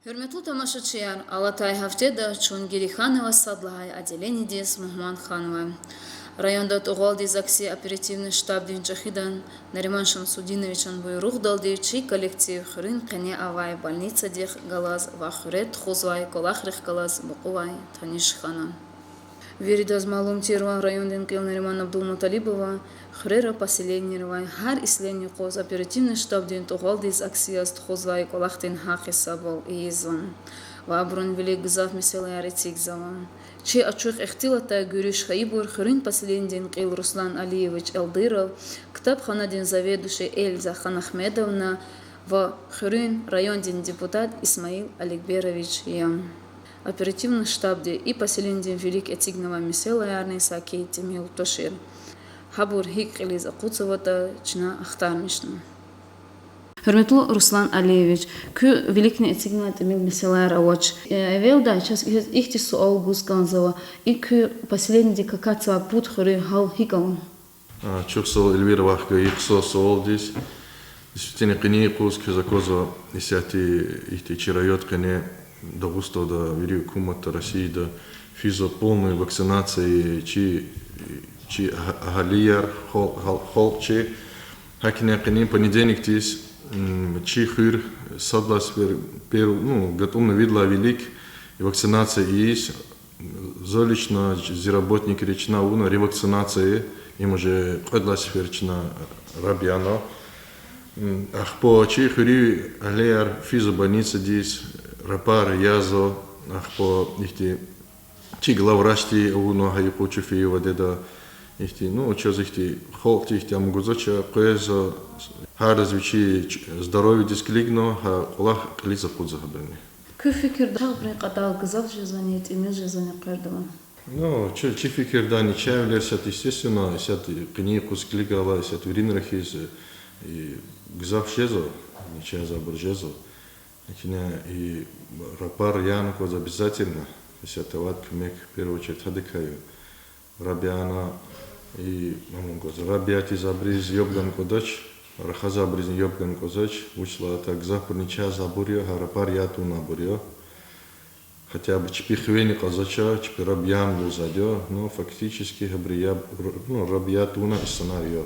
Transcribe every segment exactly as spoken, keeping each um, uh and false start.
Гьуьрметлу тамашачияр, алатай гьафтеда чун Герейханован сад лагьай отделенидиз мугьман хьанвай. Районда тӀугъвалдиз акси оперативный штабдин чӀехидан Нариман Шамсудиновичан буйругъдалди чи коллектив хуьруьн къене авай больницадихъ галаз ва хуьре тухузвай кӀвалахрихъ галаз мукьувай таниш хьана. Виридаз малум тирвал, райондин кьил Нариман Абдулмуталибова хуьрера, поселенийра авай гьар ислен юкъуз оперативный штабдин тӀугъвалдиз акси яз тухузвай кӀвалахдин гьакъисабал ийизва ва абурун вилик гзаф месэлаяр эцигзава. Чи ачух ихтилатдай гуьруьш хьайибур хуьруьн поселенидин кьил Руслан Алиевич Элдыров, ктабханадин заведующий Эльза Ханагьмедовна ва хуьруьн, райондин депутат Исмаил Аликберович я. Оперативный штабди и поселенидин вилик эцигнавай месэлаярни саки тӀимил тушир. Гьабур гьикӀ кьилиз акъудзаватӀа, чна ахтармишна. Гьуьрметлу Руслан Алиевич, куь виликни эцигнавай тӀимил месэлаяр авач. Э, эвелдай чаз ихьтин суал гуз кӀанзава: и куь поселенидик акатзавай пуд хуьруьн гьал гьикӀ ава? А, чухсагъул, Эльвира, вахкуьн хъсан суалдиз. Действительно, къенин юкъуз квез аквазва, исятда ихьтин чи районда къене Дагъустанда, вири гьукуматда, Россияда физва полная вакцинация чи, чи агь-, агьалияр, хал-, хал-, халкь чи. ГьакӀни къенин понедельникдиз, м, чи хуьр сад лагьай сефер пер-, ну, гатӀунна виридалай вилик вакцинация ийиз, за лично, зи работникри, чна авуна ревакцинация, им уже кьвед лагьай сефер чна раб яна. М, ахпа чи хуьруьн агьалияр физва больницадиз, рапар язва, ахпа ихьтин чи главврачди авуна гьа юкъуз Чуфиева деда, ихьтин, ну, чаз ихьтин халкьди ихьтин ам гузвач, къвезва, гьардаз вичин здоровьедиз килигна, гьа кӀвалах кьилиз акъудзава гьабурни. Куь фикирда, чахъ абурун кьатӀал гзаф жезвани, тӀимил жезвани къвердавай? Ну, чи, чи фикирда, начагъвилер исятда, естественно, исятда къенин юкъуз килигайла, исятда виринра хьиз, и, гзаф жезва, начагъзавайбур жезва. Лакин и рапар яна кӀанзава обязательно, исятда авайди куьмек в первую очередь гьадакай я. Раб яна, и, мамун кӀанзава, раб ятӀа абуриз яб гана кӀандач, рахазвайбуризни яб гана кӀанзавач, вучиз лагьайтӀа гзафбур начагъзавайбур я, гьа рапар ятӀа тавунвайбур я. Хотя бы чпи хивени кьазвач, чпи раб яна лугьузвайди я, но фактически гьабуру яб, ну, раб ятӀа тавуна инсанар я.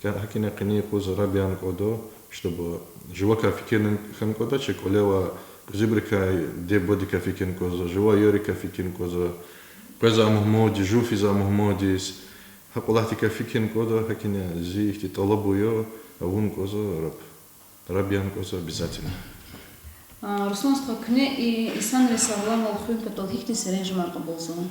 ГьакӀни къенин юкъуз раб яна кӀанда, чтобы жувакай фикирни хьана кӀандач, кӀвале авай кьуьзуьбурукай, диде-бубадикай фикирни кӀанзава, жуван иерикай фикирни кӀанзава, къвезвай мугьмандиз, жув физвай мугьмандиз, гьа кӀвалахдикай фикирни кӀанда, гьакӀни зи ихьтин тӀалабун я, авун кӀанзава раб. Раб яна кӀанзава обязательно. А, Руслан стха, куьне и инсанри сагъламвал хуьн патал гьихьтин серенжемар кьабулзава?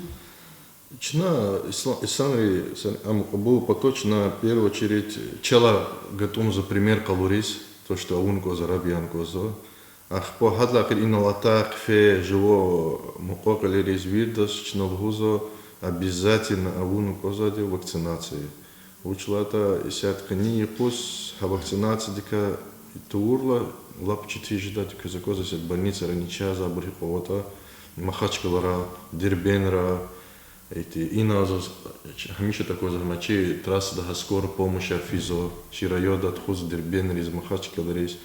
Чна исла-, инсанри сер-, ам кьабул патал чна в первую очередь чалай гатӀунзава пример къалуриз, то, что авун кӀанзава, раб яна кӀанзава. Ахпа гьадалай кьиле инал атай хъфей, жуван мукьва-кьилийриз, виридаз чна лугьузва обязательно авун кӀанзавайди вакцинация. Вучиз лагьайтӀа исятда къенин юкъуз гьа вакцинациядикай тавурла, лап четин жедайди квез аквазва, исятда больницайра начагъзавайбур гьикьван аватӀа, Махачкъалара, Дербентра, ихьтин инал заз гьамиша таквазва, гьам чи трассада гьа скорая помощьар физва, чи райондай тухузва Дербентриз, Махачкъалариз.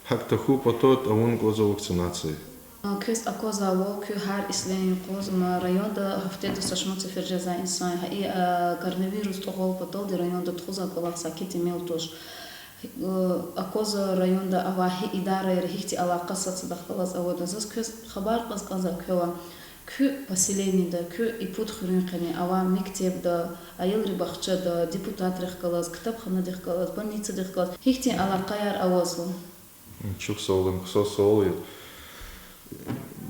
ГьакӀ тахьун патал авун кӀанзава вакцинация. Квез аквазвайвал, куь гьар ислен юкъуз ма районда гьафтеда са шумуд сефер жезвай инсан я. Гьа и, а, коронавирус тӀугъвал паталди районда тухузвай кӀвалах саки тӀимил туш. Э, аквазва районда авай гьи идарайра гьихьтин алакъа сад-садахъ галаз аватӀа. Заз квез хабар кьаз кӀанзавай квевай, куь поселениеда, куь и пуд хуьруьн къене авай мектебда, аялрин бахчада, депутатрихъ галаз, ктабханадихъ галаз, больницадихъ галаз гьихьтин алакъаяр авазва? Чухсагъул, им хъсан суал я.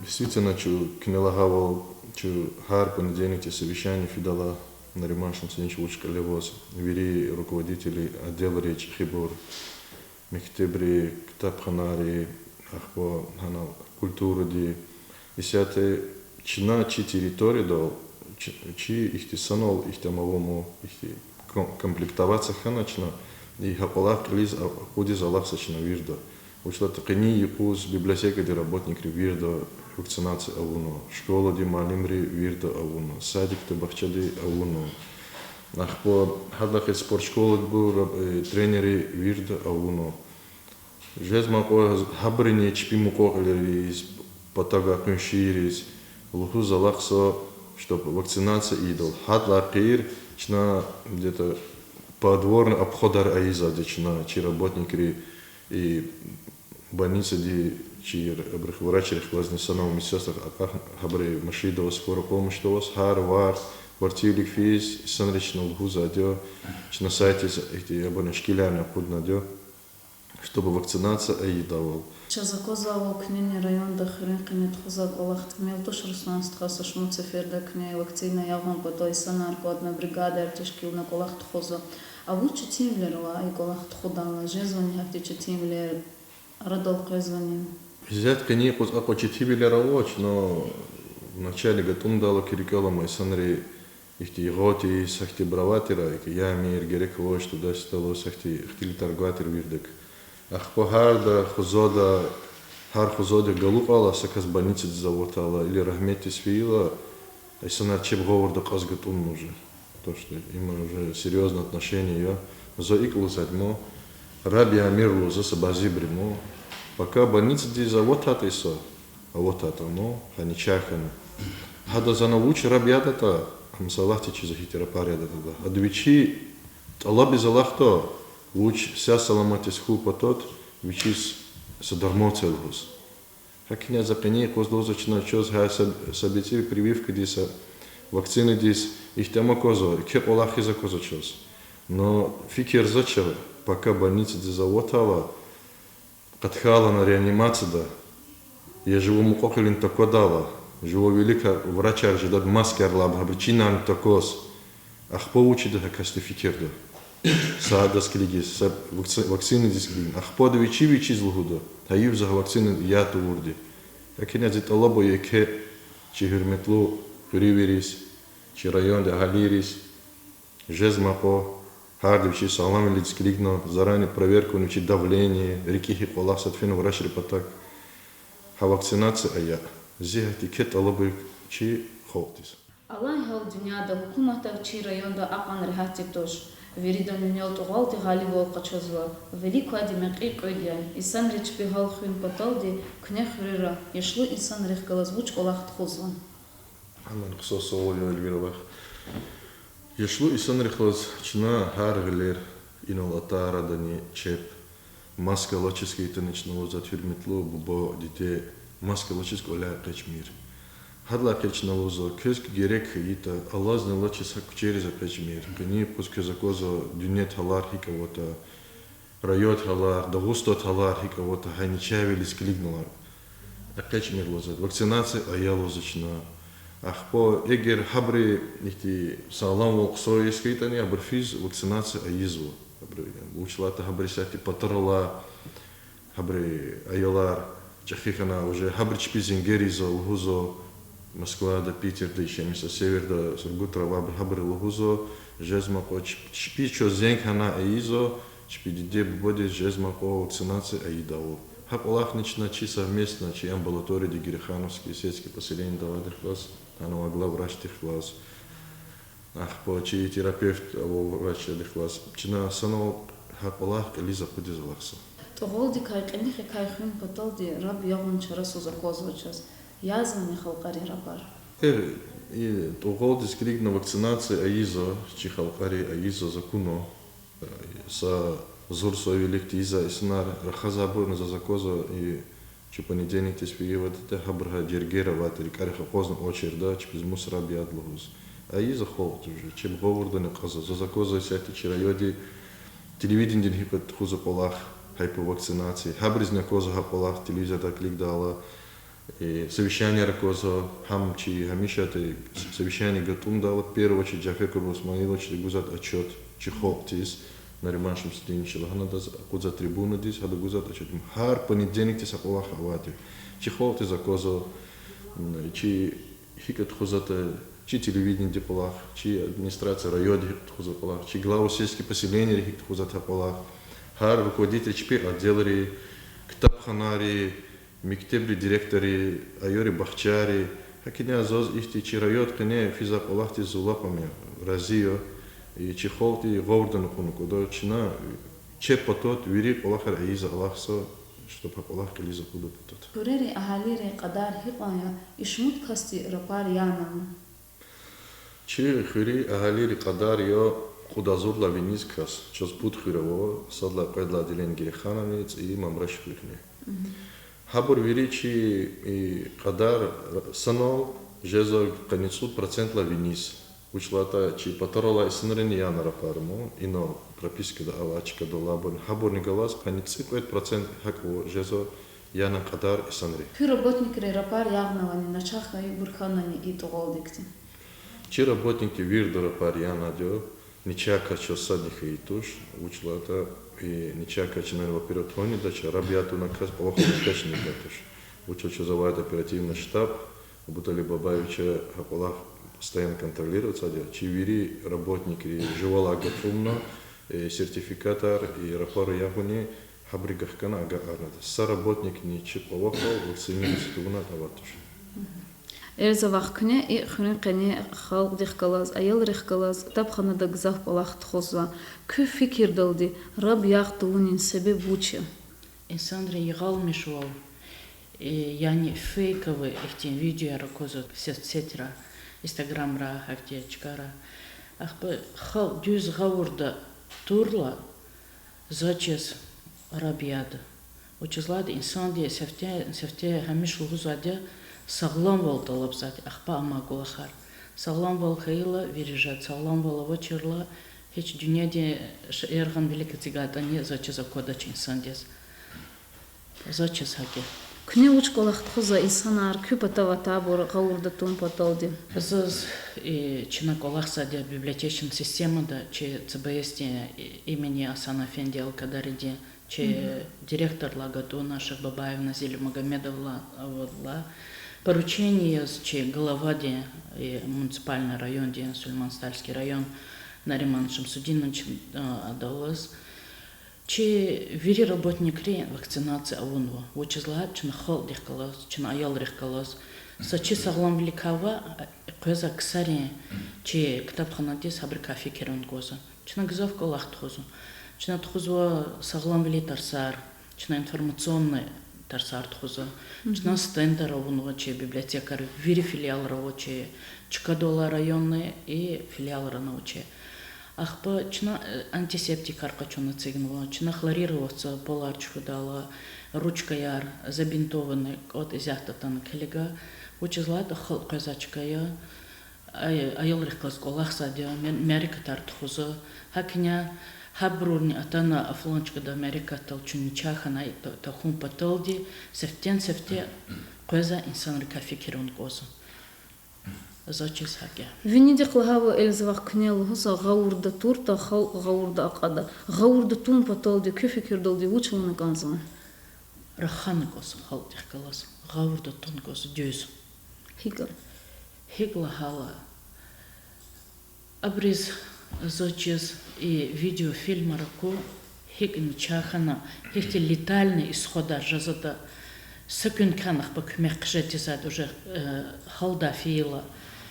Действительно, чун куьне лагьайвал, чун гьар понедельникди совещание фидайла, Нариман Шамсудинович вуч кьиле аваз, вири руководители отделрин чӀехибур, мектебрин, ктабханайрин, ахпа гьана культурадин, исятда чна чи территориядал, чи, чи ихьтин санал ихьтин ам авама, ихьтин ком-, комплектоваться хьана чна, и гьа кӀвалах кьилиз а-, акъудиз алахъзава чна вирида. Вучиз лагьайтӀа къенин юкъуз библиотекадин работникри вирида вакцинация авуна, школадин муаллимри вирида авуна, садикдин, бахчадин авуна. Ахпа гьадалай кьиле спортшколадинбур, э, тренерри вирида авуна. Жезмай кьван гьабурни чпин мукьва-кьилийриз, Патав гайи къуьн шиирриз лугьуз алахъзава, чтоб вакцинация ийидайвал. Гьадалай гъейри чна где-то подворный обходар ийизвайди я чна, чи работникри, и больницади, чи абурухъ врачрихъ галазни санал медсестрахъ, акьахна гьабуру машинда аваз, скорая помощьда аваз, гьар варз, квартиралай физ, инсанриз чна лугьузвайди я, чна сайтдиз ихьтин абурун шикиларни акъуднавайди я, чтобы вакцинация ийидайвал. Чаз аквазвайвал, куьнени районда хуьруьн къиметзавай кӀвалах тӀимил туш, Руслан стха. Са шумуд сеферда куьне вакцина ягъун патал инсанар кӀватӀна, бригадар тешкилна, кӀвалах тухузва. А вуч четинвилер ава и кӀвалах тухудайла? Жезвани гьахьтин четинвилер, арадал къвезвани? Исятда къенин юкъуз акьван четинвилер авач, но вначале гатӀумдайла, куь рикӀел алама, инсанри ихьтин ягъа тийиз, гьахьтин браватира, икӀ, ямир, герек авач, туда-сюда лугьуз, гьахьтин ихтилатар гватир вирдак. Ахпа гьарда хузада, гьар хузадихъ галукьайла, са кас больницадиз аватайла или рагьметдиз фейила, инсанар чеб гъавурда кьаз гатӀунна уже. То, что им уже серьёзное отношение я. Зун икӀ лугьузвайди я, раб ямир лугьуз са бязибуру, пока больницадиз аватайтӀа са, аватайтӀа, ну, гьана чай хьана. Гьадаз ана вуч раб ядатӀа, ам са Аллагьдиз чизвай, гьихьтин рапар ядатӀа. Ада вичи тӀалабиз алахъда, вуч сагъ-саламатдиз хьун патал вичиз са дарман це лугьуз. ГьакӀни за къенин юкъуз лугьузва чна, чаз гьа са, са бицӀи прививкадиз, са вакцинадиз ихьтин аквазва, еке кӀвалах хьиз аквазва чаз. Но фикирзавач, пока больницадиз аватайла, къаткайла на реанимацияда, я жува мукьва-кьилийни таквадайла, жува вилик врачар жедайди маскаяр лугьуз, гьабуру чинарни такваз. Ахпа вуч ийида гьа касди фикирда. Са адаз килигиз, са вакци-, вакцинадиз килигна. Ахпа ада вичи вичиз лугьуда: гьа ив за гьа вакцина ягъ тавурди. ГьакӀни зи тӀалаба я еке чи гьуьрметлу хуьруьнвийриз, чи районда агьалийриз: жезмай кьван, гьарда вичин сагъламвилиз килигна, заранее проверка авуна вичин давление, рикӀи гьикӀ кӀвалахзаватӀа фена врачрин патав, гьа вакцинация ая. Зи гьахьтин еке тӀалаба я чи халкьдиз. Алай гьал дуьньяда гьукуматар чи районда акьван регьятди туш. Виридан винел тӀугъвалди гъалибвал къачузва. Вилик квайди мекьи кьуьд я. Инсанри чпи гьал хуьн паталди куьне хуьрера яшлу инсанрихъ галаз вуч кӀвалах тухузва? Амма хъсан суал я, Эльвира вах. Яшлу инсанрихъ галаз чна гьар гъилер, инал атайдани чеб, маска алачиз хьайитӀани, чна лугьузва, гьуьрметлу буба, диде, маска алачиз кӀваляй экъечӀмир. Гьадалай гъейри чна лугьузва, квез герек хьайитӀа, алазни алачиз са куьчериз экъечӀмир. Къенин юкъуз квез аквазва дуьньяд гьалар гьикӀ аватӀа, районд гьалар, Дагъустанд гьалар гьикӀ аватӀа, гьа начагъвилиз килигнава. ЭкъечӀмир лугьузва, вакцинация ая лугьузва чна. Ахпа эгер гьабуру ихьтин сагъламвал хъсан яз хьайитӀани, абуру физ вакцинация ийизва. Абуру, вуч лагьайтӀа, гьабуру исятда патаралай, гьабуру аялар чӀехи хьана, уже гьабуру чпи зенгер ийизва, лугьузва, Москвада, Питерда, ишемиса северда, Сургутра авайбуру, гьабуру лугьузва, жезмай кьван, чп-, чпи чаз зенг хьана ийизва, чпин диде-бубадиз жезмай кьван вакцинация ийидайвал. Гьа кӀвалахни чна чи совместно, чи амбулаторияди, Герехановский сельский поселениеда авайдихъ галаз, гьана авай главврачдихъ галаз, ахпа чи терапевт авай врачдихъ галаз, чна санал гьа кӀвалах кьилиз акъудиз алахъзава. ТӀугъвалдикай кьиникай хуьн паталди раб ягъун чарасуз аквазва чаз. Язвани халкьари рабар? Эгер и тӀугъвалдиз килигна вакцинация ийизва, чи халкьари ийизва, законно, са зур са вилик тийизвай инсанар рахазвайбурни, заз аквазва, и чи понедельникдиз фейивайди тир, гьабуру гьа жергера авай тир, рикӀерихъ акъвазна очередь, чпиз мус раб яд лугьуз. Ийизва халкьди уже, чеб гъавурдани кьазва. Заз аквазва исятда чи районди телевидениедин гьикӀ тухузва кӀвалах гьа япа вакцинация. Гьабурузни аквазва гьа кӀвалах телевизордай килигдайла, совещанияр аквазва, гьам чи гьамиша совещание гатӀумдайла, в первую очередь Жафер Курбан-Исмаиловича гузвайди отчёт чи халкьдиз, Нариман Шамсудиновича лагьана, адаз акъудзавай трибунадиз, гьада гузвайди отчёт. Гьар понедельникдиз гьа кӀвалах авайди. Чи халкьдиз аквазва, чи гьикӀ тухузватӀа, чи телевидениеди кӀвалах, чи администрация районда гьикӀ тухузватӀа кӀвалах, чи главы сельских поселенийри гьикӀ тухузватӀа кӀвалах, гьар руководитель чпин отделри, ктабханайри, мектебрин директорри, аялрин бахчайри. ГьакӀни заз ихьтин чи районд къене физвай кӀвалахдиз лап ам я, рази я. И чи халкьди гъавурда акьуна кӀанда, чна чеб патал вири кӀвалахар ийиз алахъзава, чтоб гьа кӀвалах кьилиз акъудун патал. Хуьрерин агьалийрин кьадар гьикьван я, и шумуд касди рапар янава? Чи хуьруьн агьалийрин кьадар я кьуд агъзурдалай виниз кас, чаз пуд хуьр ава, сад лагьай, кьвед лагьай Деленгери-Ханани, ЦӀийи Мамраш хуьрни. Гьабур вири чи и кьадар санал жезва къанни цӀуд процентлай виниз. Вучиз лагьайтӀа чи патаралай инсанрини яна рапар, ма, инал пропискада авай чкадал алайбурни, гьабурни галаз къанни цӀикьвед процент гьакӀ жезва яна кьадар инсанри. Куь работникри рапар ягънавани, начагъ хьайибур хьанани и тӀугъвалдикди? Чи работникди вирида рапар янайди я, начагъ кас чаз садни хьайи туш, вучиз лагьайтӀа, и начагъ кас чна, во-первых, тунвадач, раб яд тавуна кас кӀвалахал авачни гатуш. Вучиз чаз авайди оперативный штаб, Абуталиб Бабаевича гьа кӀвалах постоянно контролировать ийида. Чи вири работникри жувалай агатунна, э, сертификатар и рапар ягъуни гьабурухъ хкана агакьарнатӀа. Са работникни чи кӀвалахал вакцинация тавуна авай туш. Эльза вах, куьне и хуьруьн къене халкьдихъ галаз, аялрихъ галаз кутабханада гзаф кӀвалах тухузва. Куь фикирдалди, раб ягъ тавунин себеб вуч я? Инсанрин ягъалмишвал, э, яни фейковый ихьтин видеояр аквазва соцсетра, инстаграмра, гьахьтин чкайра. Ахпа халкь дуьз гъавурда турла, заз чиз, раб яда. Вучиз лагьайтӀа инсанди сифте, сифте гьамиша лугьузвайди я, сагъламвал тӀалабзавайди, ахпа амай кӀвалахар. Сагъламвал хьайила вири жеда, сагъламвал авачирла гьич дуьньядин ш-, яргъан вилик эцигайтӀани, заз чиз, аквадач инсандиз. Заз чиз гьакӀ я. Куьне вуч кӀвалах тухузва инсанар, куь патав атайбур гъавурда тун паталди? Заз, э, чна кӀвалахзавайди я библиотечный системада, чи ЦБС-дин, э, имени Гьасан-эфенди Алкадаридин, чи директорлай гатӀунна, Шихбабаев Назиль Магомедовлай, авурла, поручение яз чи главадин, э, муниципальный райондин, Сулейман-Стальский район, Нариман Шамсудинович, э, адаллаз. Чи вири работникрин вакцинация авунва, вучиз лагьайтӀа чна халкьдихъ галаз, чна аялрихъ галаз. Са чи сагъламвиликай ваъ, къвезвай ксарин, чи кутабханадиз гьабурукай фикир авун кӀанзава. Чна гзаф кӀвалах тухузва. Чна тухузва сагъламвилин тарсар, чна информационный тарсар тухузва. Чна стендер авунва чи библиотекайрин, вири филиалра ава чи, чкадал алай районный и филиалрани ава чи. Ахпа чна, э, антисептикар къачуна эцигнава, чна хлорированный полар чуьхуьдайла, ручкаяр, забинтованный, кӀватӀ исятда атана килига, вучиз лагьайтӀа халкь къвезвай чка я, ай-, аялрихъ галаз кӀвалахзавайди я, мя-, мярекатар тухузва. ГьакӀ я, гьабуруни атана а фланчкада мярекатдал чун начагъ хьанай, та-, тахьун паталди, сифтени-сифте къвезвай инсанрикай фикир авун кӀанзава. Заз чиз гьакӀ я. Винидихъ лагьайвал, Эльза вах, куьне лугьузва гъавурда туртӀа, халкь гъавурда акьада. Гъавурда тун паталди, куь фикирдалди, вуч авуна кӀанзава? Рахана кӀанзава халкьдихъ галаз, гъавурда тун кӀанзава дуьз. ГьикӀ? ГьикӀ лагьайла, абуруз, заз чиз, и видеофильмар аку, гьикӀ начагъ хьана, гьихьтин летальный исходар жезватӀа, са куьн кхьана ахпа куьмек хъжетизвайди уже, э, гьалдай фейила.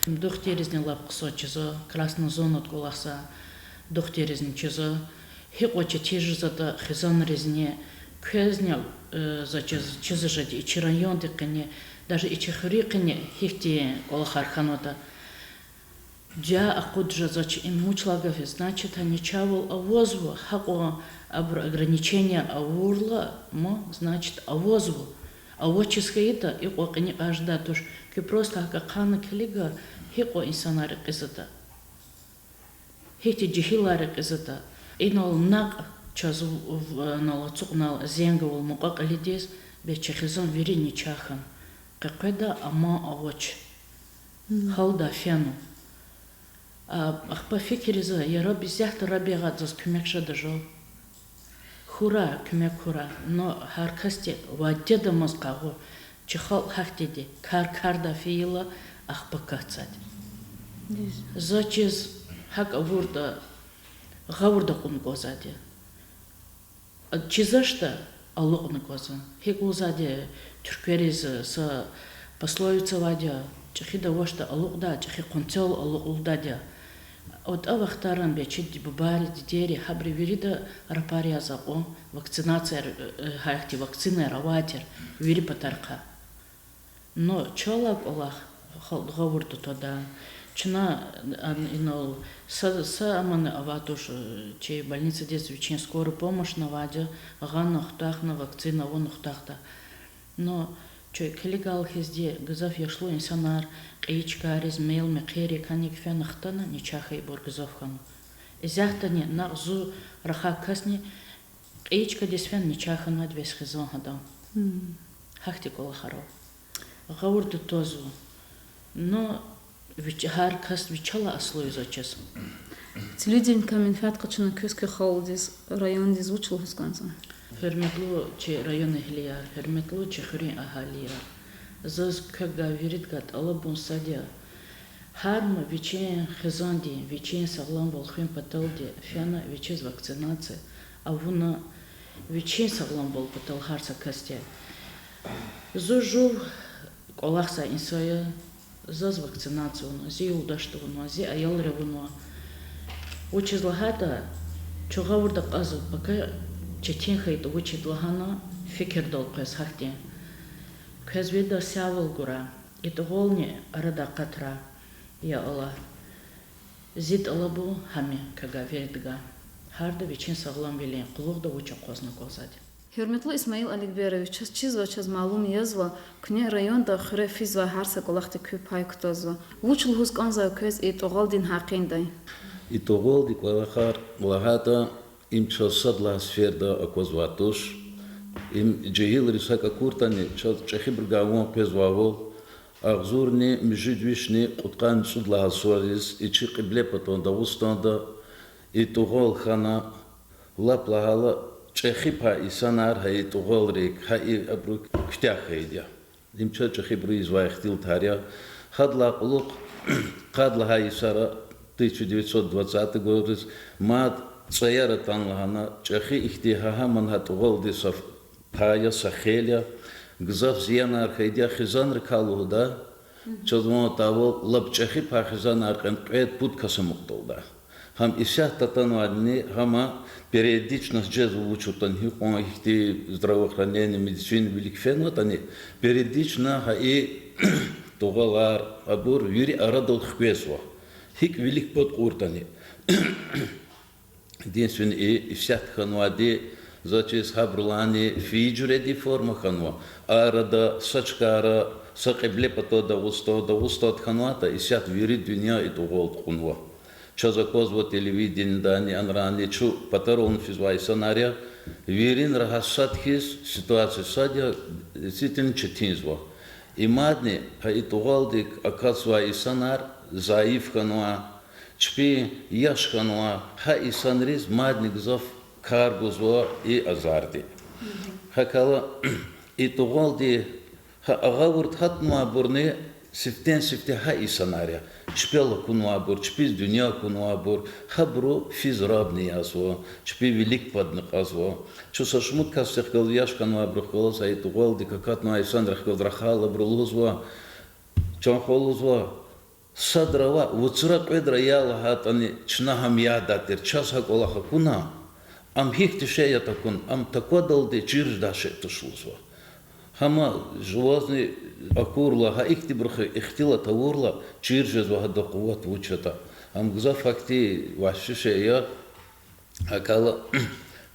Духтурризни лап хъсан чизва, красный зонада кӀвалахзавай духтурризни чизва. Гьикьван четин жезватӀа хизанризни, квезни, э, заз чиз, чиз жеди и чи райондин къене, даже и чи хуьруьн къене гьихьтин кӀвалахар хьанватӀа. Дуьа акъудиз жезвач, им вуч лагьай гаф я, значит, гьа начагъвал авазва, гьакьван абуру ограниченияр авурла, ма, значит, авазва. Авачиз хьайитӀа, икьван кьиникьар жедай туш. Куьн просто гьакӀ ахъайна килига, гьикьван инсанар рекьизватӀа. Гьихьтин жегьилар рекьизватӀа. Инал накь чаз в-, в-, нал ацукьнал зенг авун мукьва-кьилидиз, бес чи хизан вири начагъ хьана. Къекъведа, аман авач. Гьалдай фена. А, ахпа фикирзава, я Рабби, исятда Рабби ягъад заз куьмек жеда жал. Хьурай, куьмек хьурай, но гьар касди вядеда амаз къагъу, чи халкь гьахьтинди, кар кардай фейила, ахпа катзавайди. Заз чиз, гьакӀ авуртӀа, гъавурда кьуна кӀанзавайди. ЧизвачтӀа, алукьна кӀанзава. ГьикӀ лугьузвайди, туьрквериз са пословица авайди я, чӀехида авачтӀа алукьдай, чӀехи къванцел алукь лугьудайди я. АтӀа вахтара бес чи бубайри, дидейри гьабуру вирида рапар яз акьун, вакцинацияр, э, гьахьтин вакцинаяр авай тир вири патарихъай. Но чалай кӀвалах халкьди гъавурда твада. Чна, а, инал са, са амани авай туш, э, чи больницадиз вичин скорая помощь авайди, гъана хутахна, вакцина авуна хутахда. Но чи килигайла хьизди гзаф яшлу инсанар кьейи чкайриз, мел-мехъерик, кӀаник фена хтана, начагъ хьайибур гзаф хьана. Исятдани накь зун рахай касни кьейи чкадиз фена начагъ хьанвайди я вес хизан гьадан. Гьахьтин кӀвалахар ава. Гъавурда твазва. Но вич-, гьар кас вичелай аслу ийизва чаз. Телевидениедикай менфят къачуна квез, куь халкьдиз, райондиз вуч лугьуз кӀанзава? Гьуьрметлу чи районэгьлияр, гьуьрметлу чи хуьруьн агьалияр, заз квевай виридавай тӀалабун сад я: гьар ма вичин хизандин, вичин сагъламвал хуьн паталди фена вичиз вакцинация авуна, вичин сагъламвал патал гьар са касди. Зун жув кӀвалахзавай инсан я, заз вакцинация авунва, зи юлдашди авунва, зи аялри авунва. Вучиз лагьайтӀа чун гъавурда акьазва, пака четин хьайитӀа вучда лагьана фикирдал къвез гьахьтин. Квез вирида сявал гурай, и тӀугъвални арадай акъатрай, я Аллагь. Зи тӀалабун гьам я квевай виридавай: гьарда вичин сагъламвилин къуллугъда вуч акъвазна кӀанзавайди. Гьуьрметлу Исмаил Аликберович, чаз чизва, чаз малум язва, куьне районда хуьре физвай гьар са кӀвалахда куь пай кутазва. Вуч лугьуз кӀанзава квез и тӀугъвалдин гьакъиндай? И тӀугъвалдин кӀвалахар лагьайтӀа, им чаз сад лагьай сеферда аквазвай туш. Им жегьилриз гьакӀ акуртӀани, чаз чӀехибурувай ван къвезвайвал, агъзурни муьжуьд вишни кьудкъанни цӀуд лагьай сувариз и чи Кьиблепатан Дагъустанда и тӀугъвал хьана, лап лагьайла, чӀехи пай инсанар гьа и тӀугъвалрик, гьа и абуру куьтягь хьайиди я. Им чаз чӀехибуруз ийизвай ихтилатар я. Гьадалай кьулухъ, къад лагьай йисара, тысяча девятьсот двадцатый годриз, мад цӀаяр атана лагьана, чӀехи ихьтин гьа гьаман гьа тӀугъвалдин са пай я, са хел я, гзаф зиянар хьайиди я, хизанрикай лугьудай, чаз ван атайвал, лап чӀехи пай хизанар кьвед-пуд кас амукьдалда. Гьам исятда атанвайдини, гьам первичность жезва, вуч ятӀани, гьикьван ихьтин здравоохранение, медицина вилик фенватӀани, первичность гьа и тӀугъвалар, абур вири арадал хквезва. ГьикӀ вилик пад кьуртӀани. Единственное, и исятда хьанвайди, заз чиз, гьабурулайни фейи жуьредин форма хьанва. Арада са чкайра, са Кьиблепатан Дагъустан, Дагъустанда хьанвайтӀа, исятда вири дуьнья и тӀугъвалди кьунва. Чаз аквазва телевидениедани, анрани, чун патарални физвай инсанар я, виринра гьа сад хьиз ситуация сад я, действительно четинзава. И мадни гьа и тӀугъвалдик акатзавай инсанар зайиф хьанва, чпин яш хьанва, гьа инсанриз мадни гзаф кар гузва и азарди. ГьакӀ хьайила, и тӀугъвалди гьа агъавурда гьатнавайбурни сифтени-сифте гьа инсанар я. Чпел акунвайбур, чпиз дуьнья кунвайбур, гьабуру физ рабни язва, чпин вилик падни кьазва. Чун са шумуд касдихъ галаз, яш хьанвайбурухъ галаз, гьа и тӀугъвалдик акатнавай инсанрихъ галаз рахайла, абуру лугьузва, чан хва, лугьузва, садра ва вацра, кьведра я лагьайтӀани, чна гьам ядай тир, чаз гьа кӀвалах акуна, ам гьихьтин шей ятӀа акуна, ам таквадалди чир жедай шей туш лугьузва. Гьам жувазни акурла, гьа ихьтинбурухъ ихтилат авурла, чир жезва гьадан къуват вуч ятӀа. Ам гзаф гьахьтин вагьши шей я. ГьакӀ хьайила,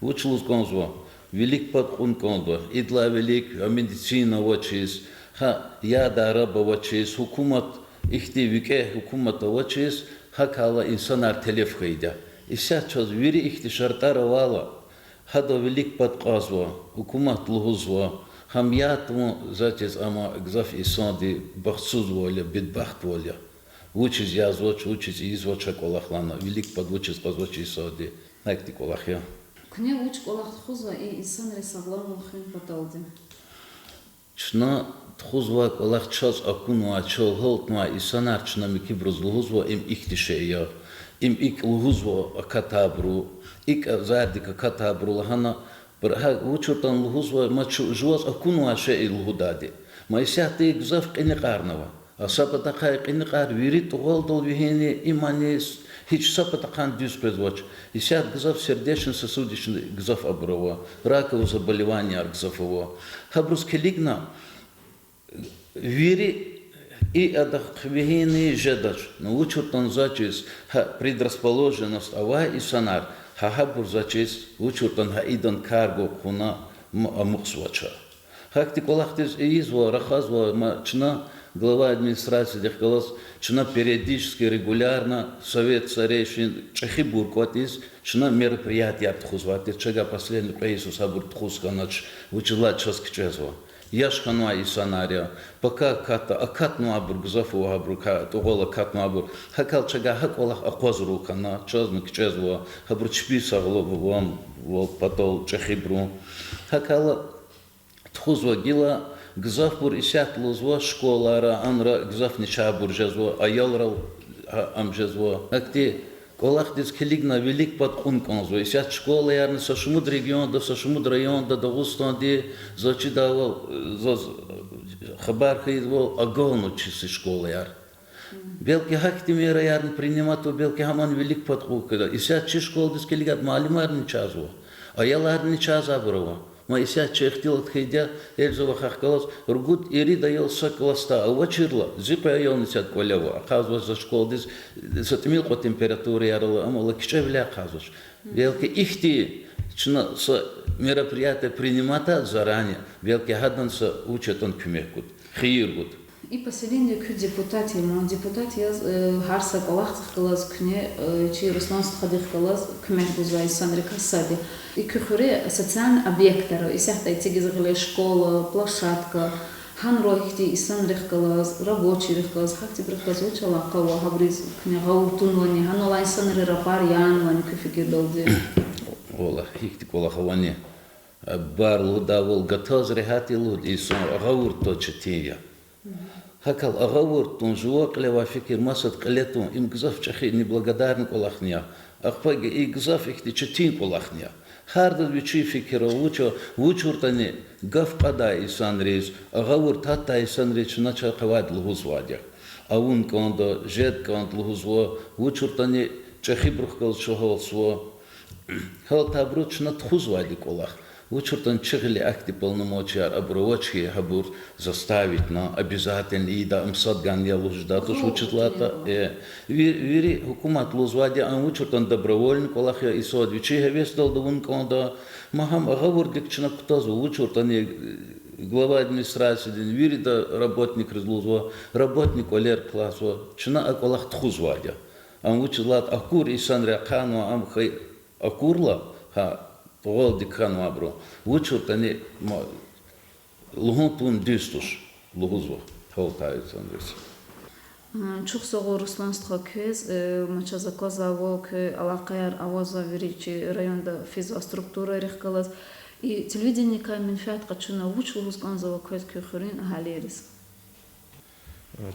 вуч лугьуз кӀанзава, вилик пад кьун кӀанда, идалай вилик гьа медицина авачиз, гьа ядай раб авачиз, гьукумат, ихьтин викӀегь гьукумат авачиз, гьакӀ хьайила инсанар телеф хьайиди я. Исятда чаз вири ихьтин шартӀар авайла, гьадан вилик пад кьазва, гьукумат лугьузва, гьам ятӀа вун, заз чиз, амма гзаф инсандин бахтсузвал я, бедбахтвал я. Вучиз язвач, вучиз ийизвач гьа кӀвалах лагьана, вилик пад вучиз кьазвач инсанди, гьахьтин кӀвалах я. Куьне вуч кӀвалах тухузва и инсанрин сагъламвал хуьн паталди? Чна тухузвай кӀвалах чаз акунвай, чал гьалтнавай инсанар чна муькуьбуруз лугьузва, им ихьтин шей я, им икӀ лугьузва акатайбуру, икӀ азардик акатайбуру лагьана, пр-, гьа вуч ятӀани лугьузва, ма чу-, жуваз акунвай шей лугьудайди. Ма исятда гзаф кьиникьарни ава. А са патахъай кьиникьар вири тӀугъвалдал вегьин, имани с-, Гьич са патахъай дуьз къвезвач. Исятда гзаф сердечно-сосудистый гзаф абур ава, раковый заболеванияяр гзаф ава. Гьабуруз килигна, вири и адахъ вегьин жедач, ну, вуч ятӀани за чиз, гьа предрасположенность авай инсанар, гьа гьабур за чиз, вуч ятӀани гьа идан кар гвай кьуна м-, амукьзавач. Гьахьтин кӀвалахдиз ийизва, рахазва, ма чна глава администрациядихъ галаз, чна периодически, регулярно совет старейшин чӀехибур кӀватӀиз, чна мероприятияр тухузвай тир, чавай последний кьве йисуз гьабур тухуз хьанач, вучиз лагьайтӀа чаз кичӀезва. Яш хьанвай инсанар я, пака акатда, акатнавайбур гзаф ава, гьабурукай тӀугъвал акатнавайбур. ГьакӀ хьайила чавай гьа кӀвалах акъвазрун хьана, чазни кичӀезва, гьабуру чпи сагълугъвал патал чӀехибурун. ГьакӀ хьайила тухузва гила, гзафбур исятда лугьузва школайра, анра гзаф начагъбур жезва, аялрал, гьа, ам жезва. Ахьтин кӀвалахдиз килигна вилик пад кьун кӀанзава. Исятда школаярни са шумуд регионда, са шумуд районда, Дагъустанда, заз чидайвал, заз хабар хьайивал, агална чи школаяр. Белки гьахьтин мераярни принимать авун, белки гьамни вилик пад кьун кӀанда. Исятда чи школадиз килигайтӀа, муаллимарни начагъзава, аяларни начагъзавайбур ава. Ма исятда чи ихтилат хьайиди я, Эльза вахахъ галаз, ругуд-ирид аял са классда авачирла, зи кьве аялни исятда кӀвале ава. Ахъайзавач за школадиз, са тӀимил кьван температураяр ала, амма кичӀевиляй ахъайзавач. Белки ихьтин чна са мероприятие принимать авурла заранее, белки гьадан са вуч ятӀани куьмек гуда, хийир гуда. И поселениедин куь депутат я, ма депутат яз, э, гьар са кӀвалахдихъ галаз куьне, э, чи Руслан стхадихъ галаз куьмек гузвай инсанрикай сад я. И куь хуьре социальный объектар ава, исятда эцигиз гъиле школа, площадка, гьанрай ихьтин инсанрихъ галаз, рабочийрихъ галаз, гьахьтинбурухъ галаз вуч алакъа ава, гьабуруз куьне гъавурда тунвани, гьанал алай инсанри ракъар янвани куь фикирдалди? Валлагь, гьихьтин кӀвалах авани, бар лугьудайвал, гатаз регьят я лугьуда, инсан гъавурда тун четин я. ГьакӀ хьайила гъавурда тун, жува кьиле авай фикир масад кьиле тун, им гзаф чӀехи неблагодарный кӀвалахни я. Ахпа и гзаф ихьтин четин кӀвалахни я. Гьардаз вичин фикир ава, вуч, вуч авуртӀани гаф кьадай инсанриз, гъавурда гьатдай инсанриз чна чахъ авайди лугьузвайди я. Авун кӀанда, жеда кӀанда лугьузва, вуч авуртӀани чӀехибурухъ галаз чӀугвазва. Гьалтайбуруз чна тухузвайди кӀвалах. Вуч авуртӀани чи гъиле ахьтин полномочияр абур авач хьи, гьабур заставитьна, обязательно ийидай, ам сад гана я лугьуз жедай туш, вучиз лагьайтӀа, э, ви-, вири гьукумат лугьузвайди я, ам вуч авуртӀани добровольный кӀвалах я, инсандиз вичин гьевесдалди авун кӀанда, ма гьам гъавурдик чна кутазва, вуч авуртӀани, э, глава администрациядин вирида работникриз лугьузва, работник кӀвалер хълагьзава, чна а кӀвалах тухузвайди я. Ам вучиз лагьайтӀа акур инсанри ахъайнава, ам хьайи акурла, гьа, тӀугъвалдик хьанвайбуру, вуч авуртӀани ма лугьун тавун дуьз туш, лугьузва гьалтай инсанриз. Чухсагъул, Руслан стха, квез, э, ма чаз аквазвайвал, куь алакъаяр авазва вири чи районда физвай структурайрихъ галаз. И телевидениедикай менфят къачуна вуч лугьуз кӀанзава квез куь хуьруьн агьалийриз?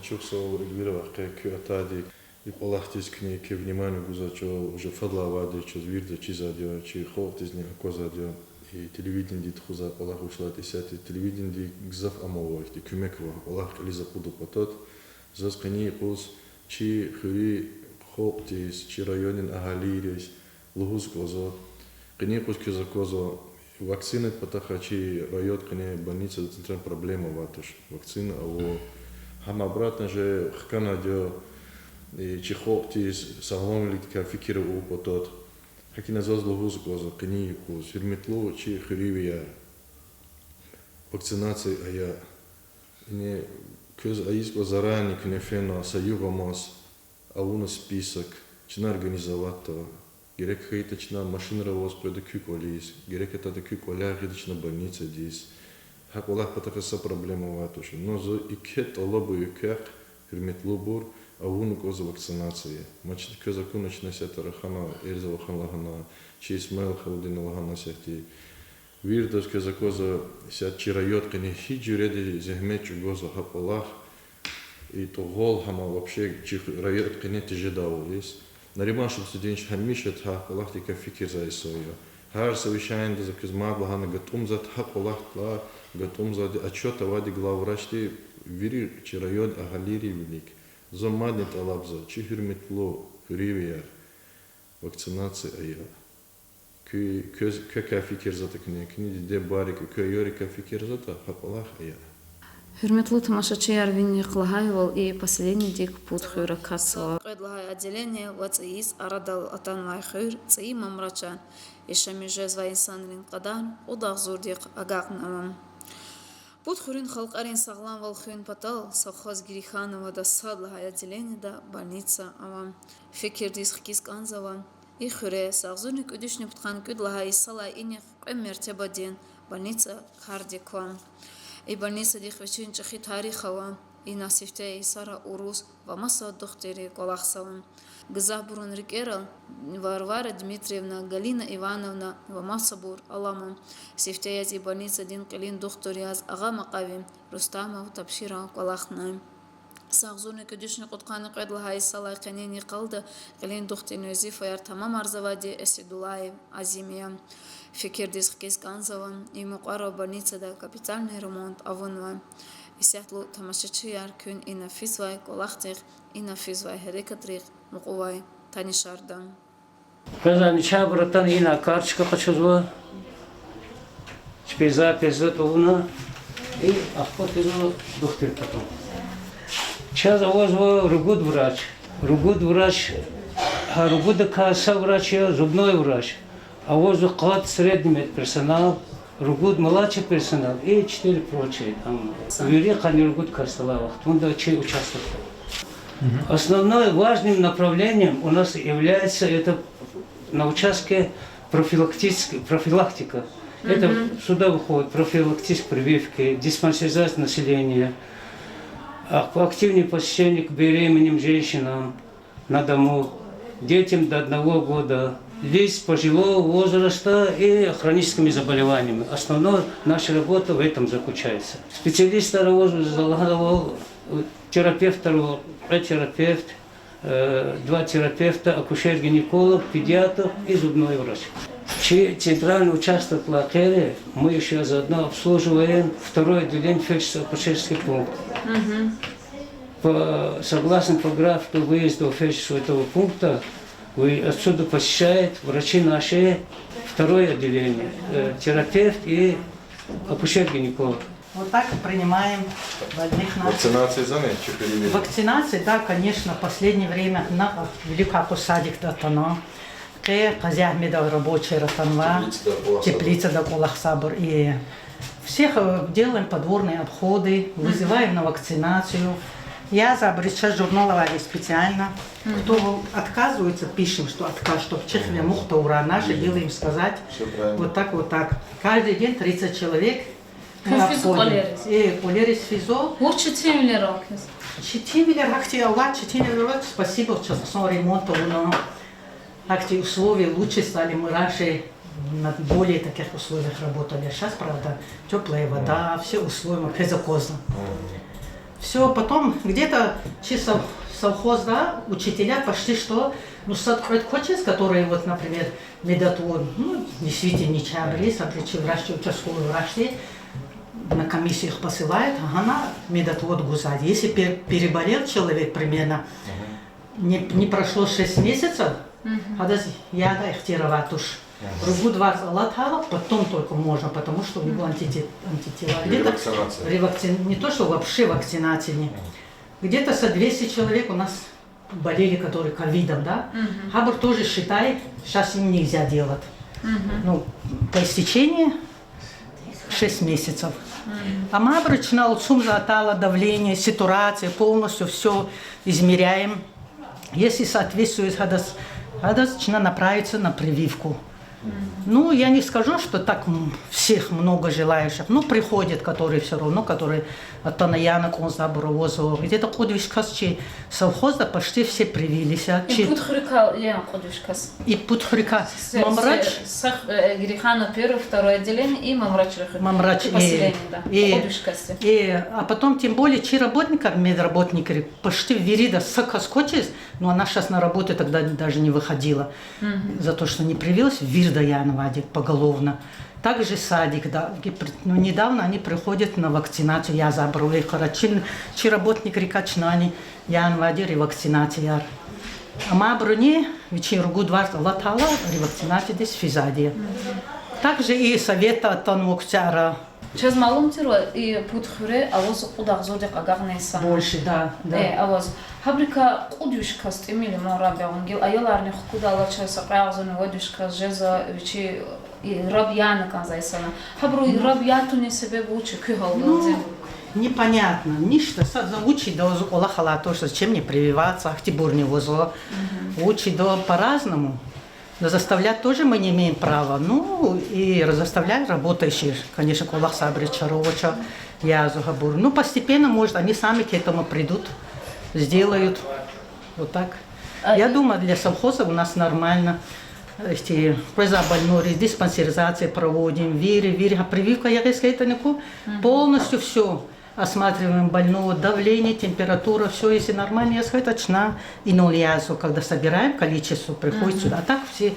Чухсагъул, Эльвира, вахъ куь атайди. И кӀвалахдиз куьне еке внимание гузвай чӀавуз, уже фадлай авайди чаз вирида чизвайди я, чи халкьдизни аквазвайди я. И телевидениеди тухузвай кӀвалах вуч лагьайтӀа, исятда телевидениеди гзаф амал ава, ихьтин куьмек ава кӀвалах кьилиз акъудун патал. Заз къенин юкъуз чи хуьруьн халкьдиз, чи райондин агьалийриз лугьуз кӀанзава. Къенин юкъуз квез аквазва, вакцинади патахъай чи районд къене больницада центральный проблема авай туш. Вакцина ава. Гьам обратно же хканвайди я, э, чи халкьдиз сагъламвиликай фикир авун патал. ГьакӀ хьайила заз лугьуз кӀанзава къенин юкъуз, гьуьрметлу чи хуьруьнвияр, вакцинация ая. Яни квез ийиз кӀанзава заранее, куьне фена са югъ амаз, авуна список, чна организоватьда. Герек хьайитӀа, чна машинра аваз къведа куь кӀвализ, герек атайди куь кӀваляй гъида чна больницадиз. Гьа кӀвалах патахъай са проблема авай туш. Но зун еке тӀалаб ая квехъ, гьуьрметлубур, авуна кӀанзава вакцинация. Ма чна, квез акуна, чна исятда рахана, Эльза вахъни лагьана, чи Исмаил халудини лагьана исятда. Виридаз квез аквазва, исятда чи районд къене гьи жуьреди зегьмет чӀугвазва гьа кӀвалах, и тӀугъвал гьам вообще чи районд къене тежедайвал яз. Нариман Шамсудинович гьамиша гьа кӀвалахдикай фикирзавай инсан я. Гьар совещаниеда за квез мад лагьана, гатӀумзавайди гьа кӀвалахдилай, гатӀумзавайди, отчёт авайди главврачди вири чи райондин агьалийрин вилик. Зун мадни тӀалабзава, чи гьуьрметлу хуьруьнвияр, Вакцинация ая. Куь, квез, квекай фикирзатӀа куьне, куьне диде-бубайрикай, куь аялрикай фикирзатӀа, гьа кӀвалах ая. Гьуьрметлу тамашачияр, винихъ лагьайвал, и поселениедик пуд хуьр акатзава. Кьвед лагьай отделение ва цӀийи йис арадал атанвай хуьр, цӀийи мамрач я. Яшамиш жезвай инсанрин кьадар кьуд агъзурдихъ агакьнава. Пуд хуьруьн халкьарин сагъламвал хуьн патал совхоз Герейхановада сад лагьай отделениеда больница ава. Фикирдиз хкиз кӀанзава, и хуьре са агъзурни кӀуьд вишни пудкъанни кӀуьд лагьай йисалай инихъ кьве мертебадин больница кардик ква. И больницадихъ вичин чӀехи тарих ава. Ина сифте йисара урус ва маса духтурри кӀвалахзава. Гзафбурун рикӀерал Варвара Дмитриевна, Галина Ивановна ва масабур алама. Сифте яз и больницадин кьилин духтур яз агъа макьави Рустамов Тапширал кӀвалахнай. Са агъзурни кӀуьд вишни кьудкъанни кьвед лагьай йисалай къенин йикъалди кьилин духтурин везифаяр тамамарзавайди Эседуллаев Азим я. Фикирдиз хкиз кӀанзава, и мукьвара больницада капитальный ремонт авунва. Исятда, тамашачияр, куьн ина физвай кӀвалахдихъ, ина физвай гьерекатрихъ мукьувай танишарда. Къвезни чабур атана ина карточка къачузва. Чпи запись затӀ авуна, и ахпа физва духтур патал. Чаз авазва ругуд врач. Ругуд врач, гьа ругудакай са врач я зубной врач. Авазва къад средний медперсонал, ругуд младший персонал и четыре прочие, там, вири къанни ругуд кас алай вахтунда чи участокда. Основной важным направлением у нас является это на участке профилактическ-, профилактика. Это сюда выходит профилактические прививки, диспансеризация населения, а, активное посещение к беременным женщинам на дому, детям до одного года, лиц пожилого возраста и хроническими заболеваниями. Основная наша работа в этом заключается. Специалистар авазва, терапевтар ава, кьве терапевт, э, два терапевта, акушер-гинеколог, педиатр и зубной врач. Чи центральный участокдилай къере мы ещё заодно обслуживаем второе отделение, фельдшерско-акушерский пункт. По, согласно по графику выезда фельдшерского этого пункта, вы, отсюда посещают врачи наши второе отделение, э, терапевт и акушер-гинеколог. Вот так принимаем больных наших. Вакцинация за ней, чё привили? Вакцинация, да, конечно, последнее время на Великий Акъус садикда атана. Къе Къазиагьмедал рабочийри атанва. Теплицада кӀвалахзавайбур. И всех, э, делаем подворные обходы, вызываем на вакцинацию. Я за обреча журнал авайди специально. Кто отказывается, пишем, что отказ, чтоб чехве мух тавурай, наши делаем сказать. Всё правильно. Вот так, вот так. Каждый день тридцать человек. Куьн физва кӀвалериз? Э, кӀвалериз физва. Вуч четинвилер ава квез? Четинвилер гьахьтин авач, четинвилер авач, спасибо, чаз хъсан ремонт авуна. Гьахьтин условия лучше стали, мы раньше на более таких условиях работали, а щас, правда, тёплая вода, все условия, квез аквазва. Всё, потом где-то чи сов-, совхозда учителя почти что, ну, сад-кьвед квачиз, которые, вот, например, медотвод, ну, действительно, чабур я, сад-кьвед чи врачди, участковый врачди, на комиссию их посылают, гьана медотвод гузвайди. Если пер-, переболел человек, примерно, не, не прошло шесть месяцев, гьадаз яд ихтияр авай туш. Ругуд варз алатайла, потом только можно, потому что у него антите-, антитела. Где-то ревакцинация. Ревакцин-, не то, что вообще вакцинации нет. Где-то со двести человек у нас болели, которые ковидом, да? Гьабур тоже, считай, щас им нельзя делать. Ну, по истечении шесть месяцев. Амма абуру чна алцумзаватӀа, давление, ситуация, полностью всё измеряем. Если соответствует гьадаз, гьадаз чна направится на прививку. Ну, я не скажу, что так, м, всех много желающих, но приходят, которые всё равно, которые атана яна кӀанзавайбур авазва. Где-то кьуд виш кас чи совхозда почти все привились, а. И чи пуд хуьруькай я кьуд виш кас? И пуд хуьруькай. Мамрач. Герейханово первое, второе отделение и Мамрач хуьр. Мамрач, и поселение, да. Кьуд виш кас я. И, а потом, тем более, чи работникар, медработникар, почти вирида са кас квачиз, но она щас на работу тогда даже не выходила. За то, что не привилась, вирида янавайди поголовно. Также садик, да, ну, недавно они приходят на вакцинацию, я за абурувай къарагъна, чи работникрикай чнани янавайди ревакцинацияяр. Амайбуруни вичин ругуд варз алатайла ревакцинациядиз физвайди я. Также и советда атанва куьтягьра. Чаз малум тирвал, и пуд хуьре аваз кьуд агъзурдихъ агакьна инсан. Больше, да, да. Э, аваз. Гьабурукай кьуд виш кас тӀимил я ман, раб ягъун, гила аяларни хкудайла чаз са кьве агъзурни вад виш кас жезва вичи, и раб яна кӀанзавай инсанар. Гьабуру раб ятунин себеб вуч я, куь гьалдалди? Ну, непонятно. Ништа, са, за вуч ийида, за кӀвалахал алай туш, зачем мне прививаться, ахьтинбурни вузва. Вуч ийида, по-разному. Но заставлять тоже мы не имеем права. Ну, и заставляют работающие, конечно, кӀвалахзавайбуруз чара авач, язва гьабур. Ну, постепенно, может, они сами к этому придут, сделают. Вот так. Я думаю, для совхоза у нас нормально. Эти, къвезвай больнойриз диспансеризация проводим, вири, вири, гьа, прививка ягъиз хьайитӀани ку, полностью всё. Осматриваем больного, давление, температура, всё, если нормально яз хьайитӀа, чна инал язва, когда собираем количество, приходит сюда. А так все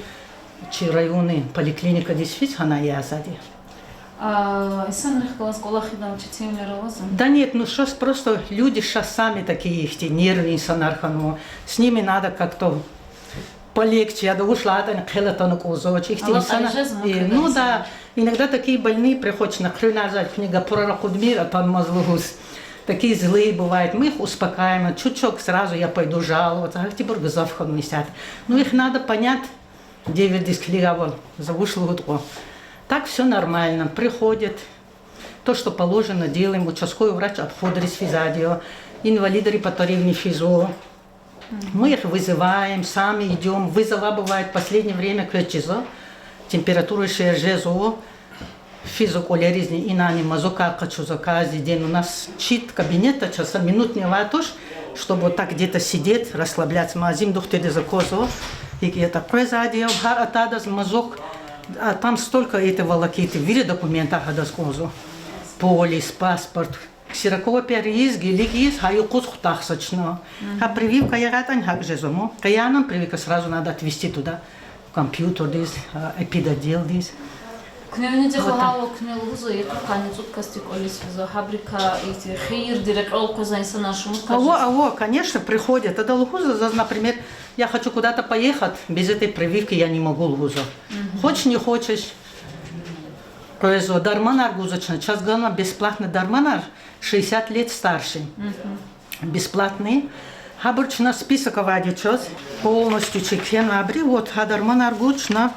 чи районный поликлиникадиз физ гьана язвайди. А инсанрихъ галаз кӀвалах ийидайла четинвилер авазва? Да нет, ну щас просто люди щас сами такие ихьтин нервный инсанар хьанва. С ними надо как-то полегче, яда, вуч лагьайтӀани хъел атана кӀанзавач. Ихьтин инсанар, э, ну да, иногда такие больные приходят, чна хъуьруьнарзавайди, куьне гапурар акъудмир атанмаз лугьуз. Такие злые бывают. Мы их успокаиваем, чуть-чуть сразу я пойду жаловаться. Гьахьтинбур гзаф хьанва исятда. Ну, их надо понять, девирдиз килигайвал, за вуч лугьуда кьван. Так всё нормально, приходят. То, что положено, делаем. Участковый врач обходриз физвайди я, инвалидрин патаривни физва. Мы их вызываем, сами идём. Вызова бывает последнее время квез чизва. Температура шер жезва. Физва кӀвалеризни, инани мазукар къачузва каждый день. У нас чит кабинета чаз са минутни авай туш, чтобы вот так где-то сидеть, расслабляться. Ма зим духтурдиз аквазва, икӀ ятӀа къвезвайди я, гьар атайдаз мазук, а там столько этой волокиты, вири документар гьадаз кӀанзава. Полис, паспорт. Ксерокопияр ийиз, гилиг ийиз, гьа юкъуз хутахзава чна. Гьа прививка ягъайтӀани гьакӀ жезва ман. Къе яна прививка, сразу надо отвезти туда, компьютердиз, а, эпидотделдиз. Куьне винидихъ лагьайвал, куьне лугьузва, йикъа къанни цӀуд касдик кӀвализ физва. Гьабурукай ихьтин хийирдин рекьел къвезвай инсанар шумуд кӀанзава? Ава, ава, конечно, приходят. Ада лугьузва заз, например, я хочу куда-то поехать, без этой прививки я не могу, лугьузва. Хочешь, не хочешь, къвезва, дарманар гузва чна. Чаз ганва бесплатно дарманар, шестьдесят лет старше. Бесплатный. Гьабур чна список авайди чаз, полностью чи кхьенвайбуру, вот гьа дарманар гуз чна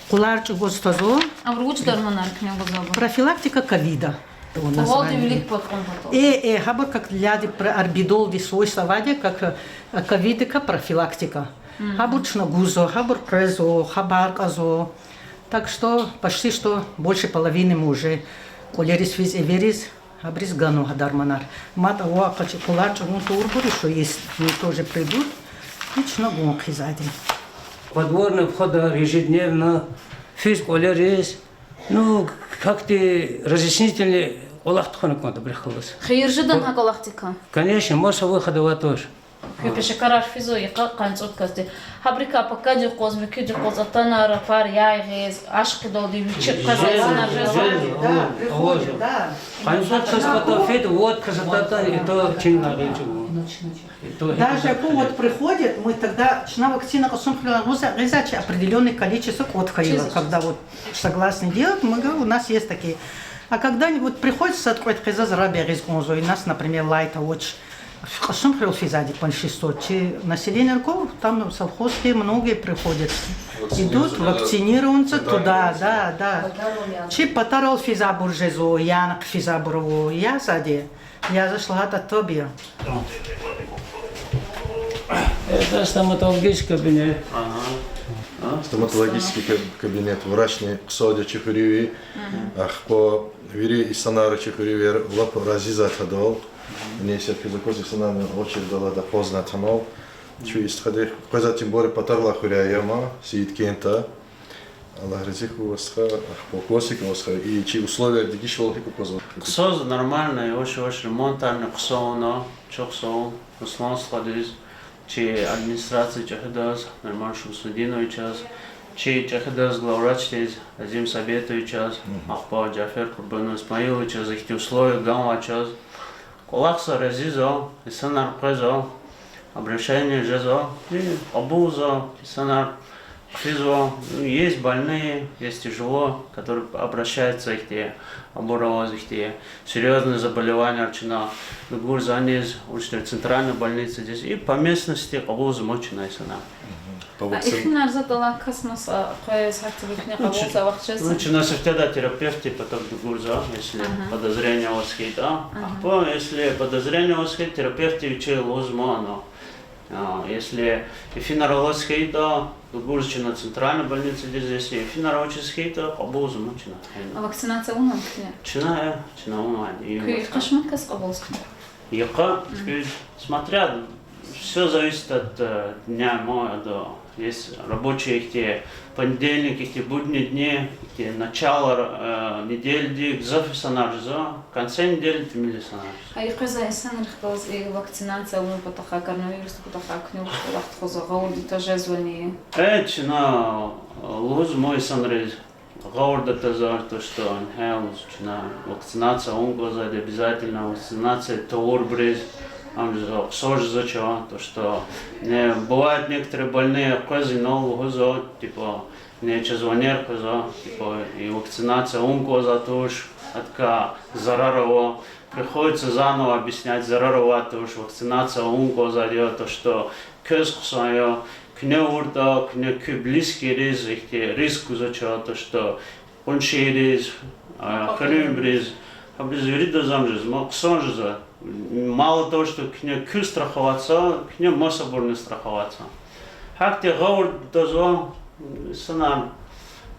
къулар чӀугваз тазва. Абур вуч дарманар куьне гузва абур? Профилактика ковида. Валди вилик патал. Э, э, гьабур как для арбидолдин свойства авайди, как, э, ковидика профилактика. Гьабур чна гузва, гьабур къвезва, хабар кьазва. Так что, почти что больше половины мы уже кӀвалериз физ эвериз, гьабуриз ганва гьа дарманар. МатӀа ва къачи къулар чӀугун тавурбур, что есть, они тоже придут. И чна гун хъийизвайди. Подворный входар ежедневно физ кӀвалериз. Ну, как-то разъяснительный кӀвалах тухвана кӀанда абурухъ галаз. Хийир жеда гьа кӀвалахдикай? Конечно, массовый выход авай туш. Куь пешекарар физва йикъа къанни цӀуд касди. Гьабурукай пакадик къваз, муькуьдик къваз атана, рапар яй гъиз, ашкъидалди вичи къвезвай инсанар жезва? Жезва, жезва, жезва. Къанни цӀуд кас патал фейитӀа, вад кас атайтӀани, и то чинал гъил чӀугун. Даже ку вот приходят, мы тогда, чна вакцина кьасумхуьрел гъиз-, гъизвай чи определённое количество кӀватӀ хьайила, когда вот согласны делать, мы говорим, у нас есть такие. А когда они вот приходят, сад-кьвед къизаз раб ягъиз кӀанзава, у нас, например, лайт авач. Кьасумхуьрел физвайди большинство. Чи население руков, там совхозские многие приходят. Идут вакцинироваться туда, да, да. Чи патарал физвайбур жезва, яна хъфизвайбур ава, язвайди. Язва лагьайтӀа, таб я. Это стоматологический кабинет. Ага. А? Стоматологический каб-, кабинет. Врачни хъсанди я чи хуьруьви. Ахпа вири инсанар чи хуьруьвер лап рази я гьадал. Неси физакоз инсанарни очередь алад акъвазнавай гьанал. Чун истхади къвезвай, тем более патарилай хуьряй я ман, Сииткентда. Аллагь рази хьуй ваз, стха, ахпа косик ваз, стха, и чи условияр дегишвал гьикӀ аквазва? Хъсанди нормально, яваш-яваш ремонтарни хъсан авуна, чухсагъул Руслан стхадиз, чи администрация чӀехидаз, Нурман Шамсудиновичаз, чи чӀехидаз главврачдиз, Азим Сабитовичаз, ахпа Жафер Къурбан Исмаиловичаз, ихьтин условия ганвай чаз. КӀвалахза рази я, инсанар къвезва. Обращение жезва, и кьабулзава, инсанар хъфизва. Ну, есть больные, есть тяжело, которые обращаются ихьтин, абур аваз ихьтин серьёзный заболеванияр чна дугурзава аниз, вучтин центральный больницадиз, и по местности кьабулзамаз чна инсанар. По вакцин- Ихьтинар затӀ алай кас маса къвез гьахьтин куьне кьабулзавай вахт жезва? Ну, чна сифтедай терапевтдиз патав дугурзава, если подозрение аваз хьайитӀа. Ахпа, если подозрение аваз хьайитӀа, терапевтди вичи лугьузва ана. А если ифинар аваз хьайитӀа, дугурзава чна центральный больницадиз, если ифинар авачиз хьайитӀа, кьабулзамаз чна. А вакцинация авунвани куьне? Чна, э, чна авунвайди. Куь йикъа шумуд кас кьабулзава? Йикъа, смотря, всё зависит от, э, дня, мо, ада, есть рабочие ихьтин, понедельник ихьтин, будние дни, ихьтин, начало, э, недельдин гзаф инсанар жезва, в конце недели тӀимил инсанар жезва. А йикъаза инсанрихъ галаз и вакцинация авун патахъай, коронавирусдин патахъай куьне вуч кӀвалах тухузва, гъавурда тежезвани? Э, чна, э, лугьузва ма инсанриз, гъавурда тежезва, то, что, гьелуз чна вакцинация авун кӀанзавайди, обязательно вакцинация тавурбуруз, ам жезва, хъсан жезва чун, то, что, не, бывает, некоторые больные къвез инал лугьузва, типа, не, чаз ванер къвезва, типа, и вакцинация авун кӀанзавайди туш, гьадакай зарар ава, приходится заново объяснять, зарар авайди туш, вакцинация авун кӀанзавайди я, то, что квез хъсан я, куьне авуртӀа, куьне, куь близкийриз ихьтин риск гузвач, то, что къуншийриз, а, хуьруьнбуруз, гьабуруз виридаз ам жезва, ма хъсан жезва. Мало того, что куьне куьн страховаться, куьне масабурни страховаться. Гьахьтин гъавурда тежезва, инсанар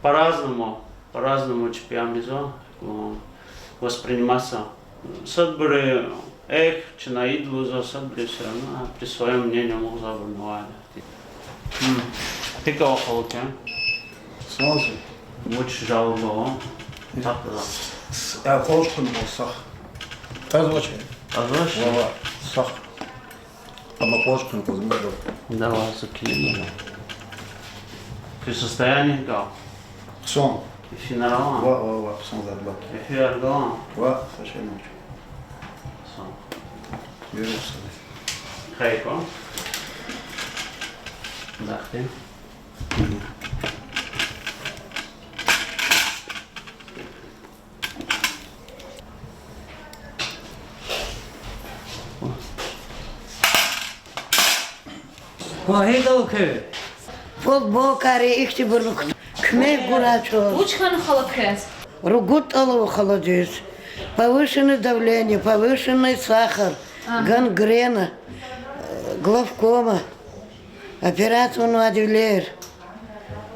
по-разному, по-разному чпи ам ийизва, восприниматься. Садбури эхь, чна ийида лугьузва, садбури всё равно при своём мнении амукьзавайбурни авайди. Гьикӏ ава халу квез? Хъсан я. Вуч жалоба ава? С-, с-, а, кьван хъван ава, сагъ. Кьван вач. Кьван вач? Ва, ва, сагъ. Амма кьван хъван кьван мугьман. Давай, закинем. Квез состояние гьикӏ ава? Хъсан. Ифинар ава? Ва, ва, ва, хъсан зад ва. Ифинар ава? Ва, совершенно. Хъсан. Юрий Александрович. Хайко. Дахти. Ва гьикӏ ава квез? Футболкаяр, ихьтинбурни куьмек гурай чаз. Вуч хьана хала квез? Ругуд тӏал ава халадиз. Повышенное давление, повышенный сахар, гангрена, э, главкома. Операция авунвайди вилер.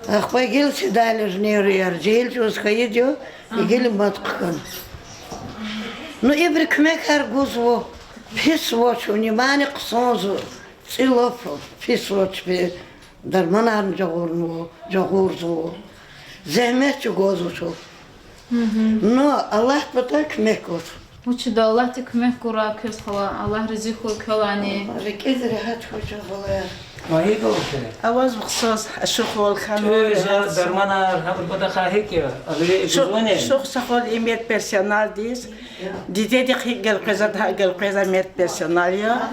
Ахпа гила седалищный нервияр, жегьил чӏавуз хьайиди я, гила мад хъхьана. Ну, ибуру куьмекар гузва, пис авач, внимание хъсанзава, цӏи лап пис авач, дарманарни жагъурнава, жагъурзава. Зегьмет чӏугвазва чун. Ну, Аллагьдин патай куьмек гуз. Вучида, Аллагьди куьмек гурай квез, хала, Аллагь рази хьуй квелайни. Рикӏиз регьят хьуй чун, хала. Ва гьикӏ ава квез? Авазва хъсанзава, ачухвал хьанва. Чӏуьза, дарманар, гьабур патахъай гьикӏ я? Абуру гузвани? Чухсагъул и медперсоналдиз, дидедихъ гьикӏ гелкъвезватӏа, гьакӏ гелкъвезвай медперсонал я.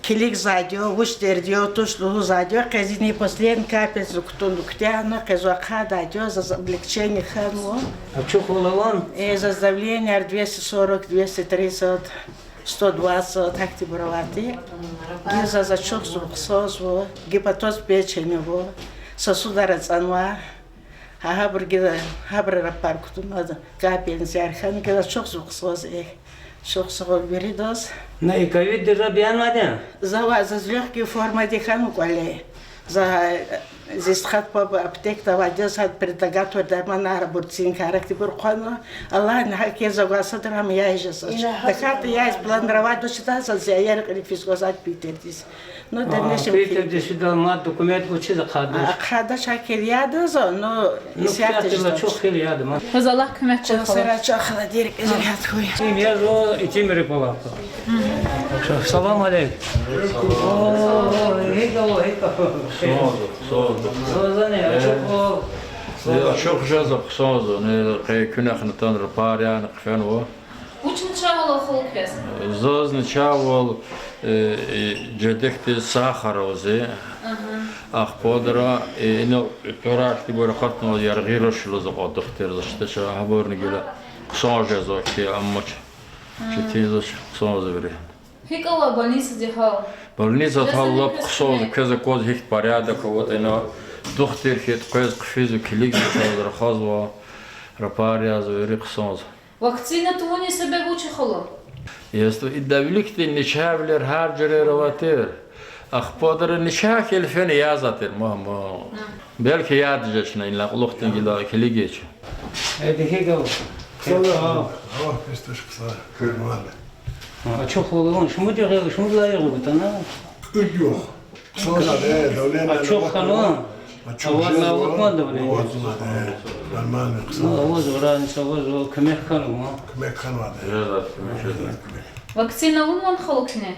Килигзавайди я, вуч дерди я, туш лугьузвайди я, къе зи последний капельница кутуна куьтягьна, къе зун ахъайдайди я, заз облегчение хьанва. Ачухвал авани? Э, заз давленияр двести сорок, двести тридцать, сто двадцать, гьахьтинбур авайди. Гила заз ачухзава, хъсанзава, гепатоз печени ава, сосудар ацӏанва. Гьа, гьабур гила, гьабуру рапар кутуна, капельницаяр хьана, гила ачухзава, хъсанзава, эхь. Чухсагъул виридаз. На и ковиддиз заз биянвайди я? Завай, заз лёгкий формади хьанва кӏвале. За, зи стхад паб аптекада авайди, заз предлагать авур дарманар, абур цинкар, ахьтинбур хъвана. Аллагьни гьакӏ ийизвай садра гьам яз жезва. Тахьайтӏа яз планра авайди туширтӏа, заз зи аярни кьиле физ гваз Питердиз. Ну, дальнейшем Питердиз фидайла мад документ гуз чиз ахъайдач. Ахъайдач, гьакӏ хьайила яда за, ну, исятда куьтягьдайла ачух хьайила яда ман. Квез Аллагь куьмек гуй, хала. Чухсагъул, дир кӏезир гьат хьуй. Им я зун итимри палата. Салам алейк. О, гьикӏ ава, гьикӏ ава? Сазани, ачухвал. Ачух жезва, хъсанзава, не, къе куьнахъни атанва, рапар яна хъфенва. Вуч начагъвал ала, халу, квез? Заз начагъвал, э, э, жедикди сахар ава зи. Ахпа дара, э, ина тӀварарикди бара акъатнава, яргъи рушила за кьван духтур, за чидач, гьабурни гила хъсан жезва хьи, амма ч-, четин жезвач, хъсан жезва вири. ГьикӀ ава больницадин гьал? Больницадин гьал лап хъсан я, квез аквазва гьихьтин порядок аватӀа ина. Духтур хьиз къвез хъфизва, килигзава, чаз рахазва, рапар язва, вири хъсан я. Вакцина тавунин себеб вуч я, халу? Ясу, идалай виликди начагъвилер гьар жуьреда авай тир. Ахпа дара начагъ хьайила фена язавай тир, ма, ма. Белки яд жечна, ина кьулухъди гила килигич. Э, дихи гав. Аллагь песташ хъсан. Ачух валун, шумуд ягъа, шумуд лайигъ гутана? Кьуд югъ. Хъсан я, э, давление. Ачух хьанва? Ачух жезва. Аваз лугьуз ман давление? Аваз лугьуз, э, нормально хъсан. Ну, аваз врач, аваз ва куьмек хьанва? Куьмек хьанва, э. Жезва куьмек. Вакцина авунвани, халу, куьне?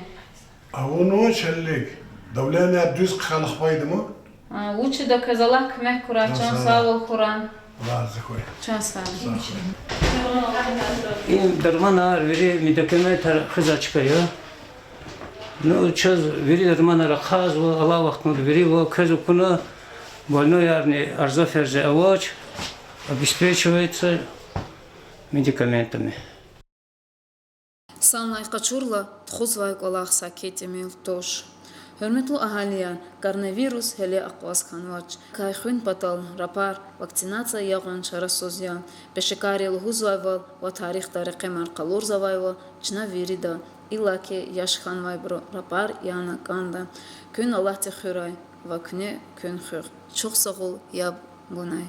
Авунва, чалик. Давление дуьз хъхьана хъвайди я ман. А, вучда, квез Аллагь куьмек хьурай, чан сагъвал хьурай. Аллагь рази хьуй. Чан сагъ. Сагъ хьуй. Им дарманар, вири медикаментар хуьзвай чка я. Ну, чаз вири дарманар ахъайзава, алай вахтунда вири ва квез акуна больнойрин арза-ферза авач, обеспечивается медикаментами. Санлай къачурла, тухузвай кӀвалах саки тӀимил туш. Гьуьрметлу агьалияр, коронавирус гьеле акъваз хьанвач. Кай хуьн патал рапар, вакцинация ягъун чарасуз я. Пешекарри лугьузвайвал ва тарихда рекъемар къалурзавайвал, чна вирида, иллаки яш хьанвайбуру рапар яна кӀанда. Куьн Аллагьди хуьрай ва куьне куьн хуьх. Чухсагъул яб гунай.